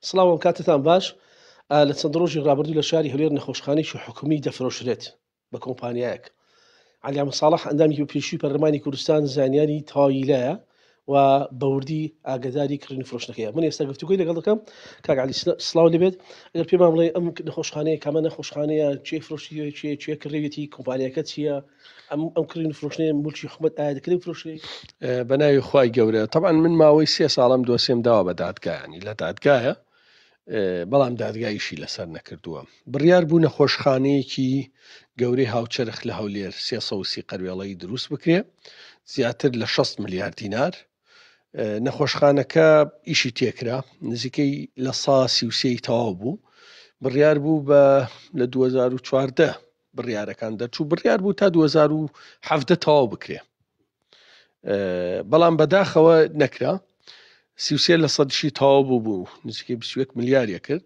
سڵاو ئەم کاتتان باش لە چەند ڕۆژی ڕابردوو لە شاری هەولێر نەخۆشخانەیەکی حکومی دەفرۆشرێت بە کۆمپانیایەک عەلی عەمە ساڵح ئەندامی پێشووی پەرلەمانی کوردستان زانیاری تەواوی لایە و بەوردی ئاگداری کڕین و فرۆشتنەکەیە من ئێستا گفتوگۆی لەگەڵ دەکەم کاک عەلی سڵاو لێبێت ئەگەر پێمان بڵێ ئەم نەخۆشخانەیە کامە نەخۆشخانەیە چێ فرۆشی چێ چێ کڕیوێتی کۆمپانیاکە چییە ئەم ئەم کڕین و فرۆشتنەیە مولکی حکومەت ئایا دەکرێت بفرۆشرێت؟ بە ناوی خوای گەورە تەبعەن من ماوەی سێ ساڵەم دۆسێم داوە بە دادگا ینی لە دادگایە بەڵام دادگا ئیشی لەسەر نەکردووە بڕیار بوو نەخۆشخانەیەکی گەورەی هاوچەرخ لە هەولێر 330 قەروێڵەی دروست بکرێ زیاتر لە 60 ملیار دینار نەخۆشخانەکە ئیشی تێکرا نزیکەی لە سا 33 تەواو بوو بڕیار بوو بە لە 2014 بڕیارەکان دەرچوو بڕیار بوو تا 2017 تەواو بکرێ بەڵام بەداخەوە نەکرا سیوسێ لە سەدشی تەواو بوو بوو نزیکەی 21 ملیاریە کرد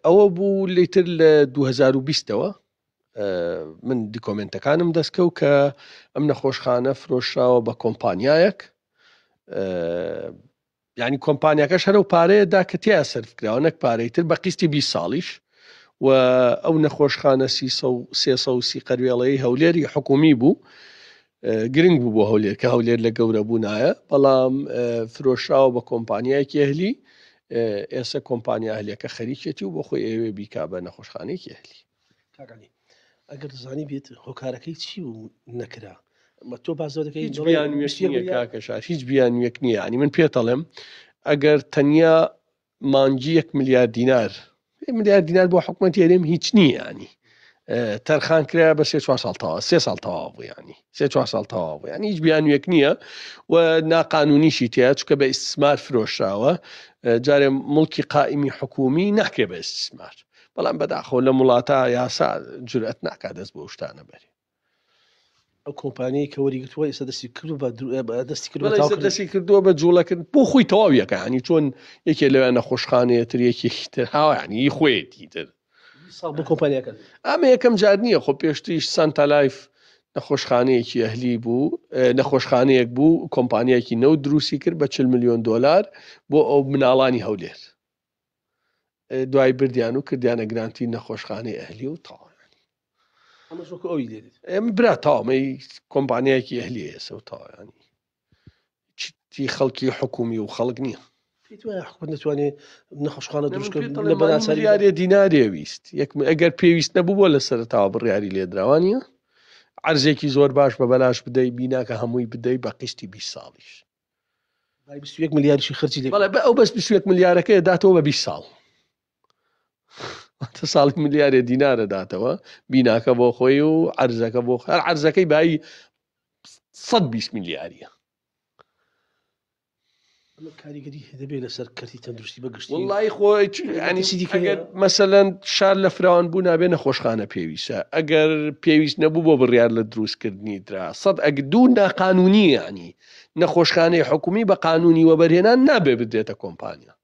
ئەوە بوو لیتر لە 2020ەوە من دیکۆمنتەکانم دەستکەوت کە ئەم نەخۆشخانە فرۆشراوە بە کۆمپانیایەک یانی کۆمپانیاکەش هەر ئەو پارەیە دا کە تیا سەرف کراوە نەک پارەی تر بە قیستی 20 ساڵیش و ئەو نەخۆشخانە 330 قەروێڵەی هەولێری حکومی بوو گرنگ بوو بۆ هەولێر کە هەولێر لە گەورە بوونایە بەڵام فرۆشراوە بە کۆمپانیایەکی ئەهلی ئێستا کۆمپانیا ئەهلیەکە خەریکێتی و بۆ خۆی ئەوێ بیکا بە نەخۆشخانەیەکی ئەهلی. کاک عەلی ئەگەر زانی بێت هۆکارەکەی چی بوو نەکرا مە تۆ باس لەوە دەکەی هیچ دەڵێ بیانوویەک 21 نییە ملیار کاکە شار هیچ بیانوویەک نییە ینی من پێتەڵێم ئەگەر تەنیا مانگی یەک ملیار دینار یەک ملیار دینار بۆ حکوومەتی هەرێم هیچ نییە ینی تەرخان کرا بە سێ چوار ساڵ تەوا سێ ساڵ تەواو بوو ینی سێ چوار ساڵ تەواو بوو ینی هیچ بیانوویەک نییە و ناقانونیشی تیا چونکە بە ئیستیسمار فرۆشراوە جارێ موڵکی قائیمی حکوومی ناکرێ بە ئیستیسمار بەڵام بەداخەوە لەم وڵاتە یاسا جورئەت ناکات دەست بۆ شتانە بەرێ. ئەو کۆمپانیای کە وەریگرتووە ئێستا دەستی کردووە بە دەستی کردووە بەڵێ ئێستا دەستی کردووە بە جوڵەکردن بۆ خۆی تەواویەکە ینی چۆن یەکێ لەوێ نەخۆشخانەیە تر یەکێکی تر هاوە ینی ئی خۆیەتی تر ساڵ بۆ کۆمپانیاکە ئەمە یەکەم جار نییە خۆ پێشتریش سانتا لایف نەخۆشخانەیەکی ئەهلی بوو نەخۆشخانەیەک بوو کۆمپانیایەکی نەوت دروستی کرد بە 40 ملیۆن دۆلار بۆ ئەو مناڵانی هەولێر دوای بردیان و کردیانە گرانتی نەخۆشخانەی ئەهلی و تەواو ئەمەش وەکو ئەوی لێ دێت ئێمە برا تەواو کۆمپانیایەکی ئەهلی ئێسە و تەواو ینی چی خەڵکی حکومی و خەڵک نییە پێت وایە حکومەت نەتوانێ نەخۆشخانە دروست من کرد پێت لە دەڵێم بەناچاری ملیارێ دینارێ ویست یەک ئەگەر پێویست نەبوو بۆ لە سەرەتاوە بڕیاری لێدراوانە عەرزێکی زۆر باش بە بەلاش بدەی بیناکە هەمووی بدەی بە قیستی 20 ساڵیش بای 21 ملیاریشی خەرجی لێ بەڵێ بە ئەو بەس 21 ملیارەکەی داتەوە بە 20 ساڵ واتە ساڵی ملیارێ دینارە داتەوە بیناکە بۆ خۆی و عەرزەکە بۆ هەر عەرزەکەی بایی 120 ملیاریە ئەمە کاریگەری دەبێت لەسەر کەرتی تەندروستی بە گشتی وڵی خۆی ینی چی دیکە ئەگەر مەسەلەن شار لە فراوان بوو نابێ نەخۆشخانە پێویستە ئەگەر پێویست نەبوو بۆ بڕیار لە دروستکردنی درا سەد ئەگ دوو ناقانونی ینی نەخۆشخانەی حکومی بە قانونی وەبەرهێنان نابێ بدرێتە کۆمپانیا.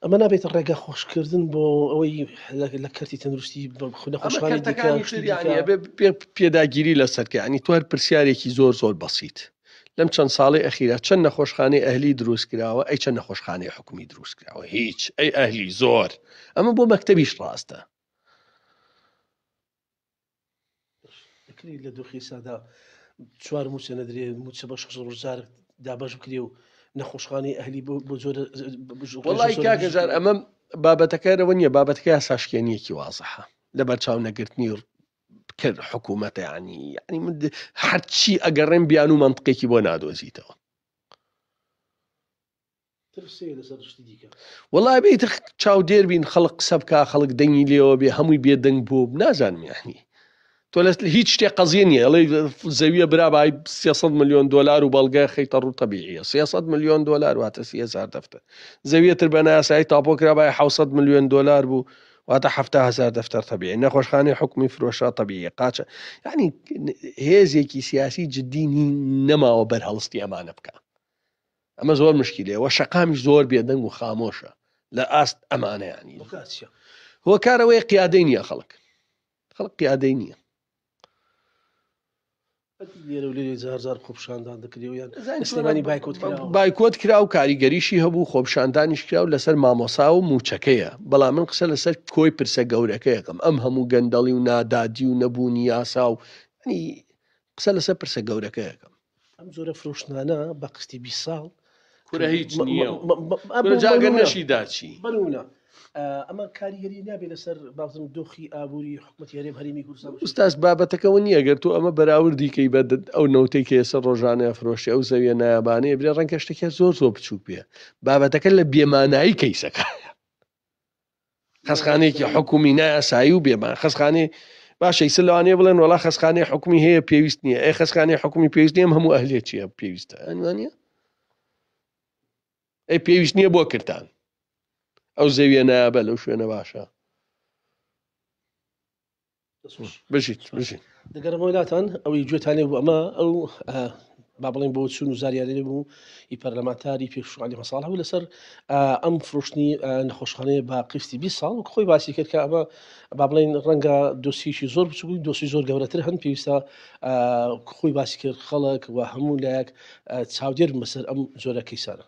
ئەمە نابێتە ڕێگا خۆشکردن بۆ ئەوەی لە کەرتی تەندروستی نەخۆشخانەی دیکە شتی دیکە پێداگیری لەسەر کە ینی تۆ هەر پرسیارێکی زۆر زۆر بەسیت لەم چەند ساڵی ئەخیرا چەند نەخۆشخانەی ئەهلی دروست کراوە ئەی چەند نەخۆشخانەی حکومی دروست کراوە هیچ ئەی ئەهلی زۆر ئەمە بۆ مەکتەبیش ڕاستە دەکرێت لە دۆخی ئێستادا چوار موچە نەدرێ موچە بە شەش ڕۆژ جارێک دابەش بکرێ و نەخۆشخانەی ئەهلی بۆ بۆ جۆرە وەڵی کاکە جار ئەمە بابەتەکەەوە نییە بابەتەکە یاساشکێنیەکی وازحە لەبەر چاو نەگرتنی کرد حکوومەتە ینی ینی من هەرچی ئەگەڕێن بیان و منطقێکی بۆ نادۆزیتەوە وەڵا بێ ئیتر چاودێر بین خەڵک قسە بکا خەڵک دەنگی لێوە بێ هەمووی بێدەنگ بۆ نازانم یعنی تۆ لە هیچ شتێ قەزیە نییە ئەڵێ زەویە برا بای 300 میلیۆن دلار و بەڵگە خەیتە ڕوو تەبیعیە 300 میلیۆن دلار واتە 3000 دەفتەر زەویە تر بە ناسایی تاپۆ کرا بای 700 میلیۆن دلار بوو واتە 70 هزار دەفتەر تەبیعی نەخۆشخانەی حکومی فرۆشرا تەبیعی قاچە یعنی هێزێکی سیاسی جدی نەماوە بەرهەڵستی ئەمانە بکە ئەمە زۆر مشکیلەیە وە شەقامیش زۆر بێدەنگ و خامۆشە لە ئاست ئەمانە ینی هۆکار چیە؟ هۆکارەوەی قیادەی نییە خەڵک خەڵک قیادەی نییە. لێرە و لێرێ جار جار خۆپیشاندان دەکرێ و یان سلێمانی بایکۆت کراوە. بایکۆت کرا و کاریگەریشی هەبوو خۆپیشاندانیش کرا و لەسەر مامۆسا و مووچەکەیە بەڵام من قسە لەسەر کۆی پرسە گەورەکەیەکەم ئەم هەموو گەندەڵی و نادادی و نەبوونی یاسا و ینی قسە لەسەر پرسە گەورەکەیەکەم. ئەم جۆرە فرۆشتنانە بە قستی 20 ساڵ کورە هیچ نییە کورە جا گەر نەشی دا چی؟ بەنمونە ئەمە کاریگەری نابێت لەسەر بازم دۆخی ئابووری حکومەتی هەرێم هەرێمی کوردستان ئوستاز بابەتەکەەوە نییە گەر تۆ ئەمە بەراوردی کەی بە ئەو نەوتەی کە ئێستا ڕۆژانە فرۆشی ئەو زەویە نایابانەیە برێ ڕەنگە شتێکی زۆر زۆر بچووک بێ بابەتەکە لە بێمانایی کەیسەکە خەسخانەیەکی حکومی نایاسایی و بێمان خەسخانەی باشە ئیسە لەوانەیە بڵێن وڵا خەسخانەی حکومی هەیە پێویست نییە ئەی خەسخانەی حکومی پێویست نییە هەموو ئەهلیە چییە پێویستە ئەنوانە ئەی پێویست نییە بۆ کردان ئەو زەویە نایابە لەو شوێنە باشە بژیت بژیت دەگەڕمەوە لاتان ئەوەی گوێتان لێ بوو ئەمە ئەو با بڵێن بۆ چون و زاریارێ بوو ئی پەرلەمانتاری پێشوو عەلی مەساڵح بوو لەسەر ئەم فرۆشتنی نەخۆشخانەیە بە قیستی 20 ساڵ وەک خۆی باسی کرد کە ئەمە با بڵێن ڕەنگە دۆسیشی زۆر بچوو بوو دۆسی زۆر گەورەتر هەن پێویستە خۆی باسی کرد خەڵک و هەموو لایەک چاودێر بەسەر ئەم جۆرە کەیسانە.